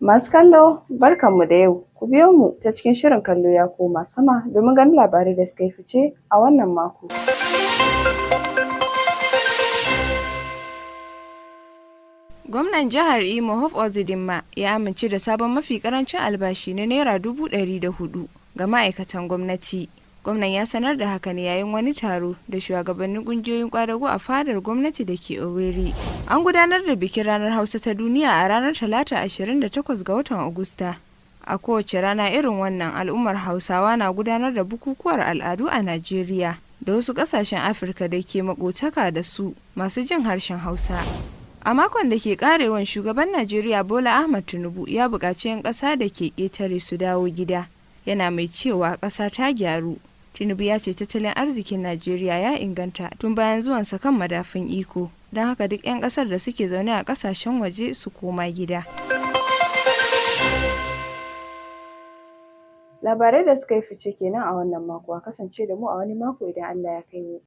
Masu kallo, barkanmu da yau. Ku biyo mu ta cikin shirin Kallo Ya Koma Sama domin ganin labarai da suka yi fice a wannan mako. Gwamnan jihar Imo, Hope Uzodinma, ya amince da sabon mafi karancin albashi na Naira 400,000 ga ma'aikatan gwamnati. Gwamnan ya sanar da haka ne yayin wani taro da shugabannin kungiyoyin kwadago a fadar gwamnati da ke Owerri. An gudanar da bikin Ranar Hausa ta Duniya a ranar Talata 28 ga watan Agusta. A kowace rana irin wannan, al'ummar Hausawa na gudanar da bukukuwar al'adu a Najeriya da wasu ƙasashen Afirka da ke makotaka da su masu jin harshen Hausa. A makon da ke karewan, shugaban Najeriya Bola Ahmed Tinubu ya buƙaci 'yan ƙasa da ke ƙetare su dawo gida, yana mai cewa ƙasa ta gyaru. Tinubu ya ce tattalin arzikin Najeriya ya inganta tun bayan zuwansa kan madafun iko, don haka duk 'yan ƙasar da suke zaune a ƙasashen waje su koma gida. Labarai da suka yi fice kenan a wannan mako, a kasance da mu a wani mako idan Allah ya kai mu.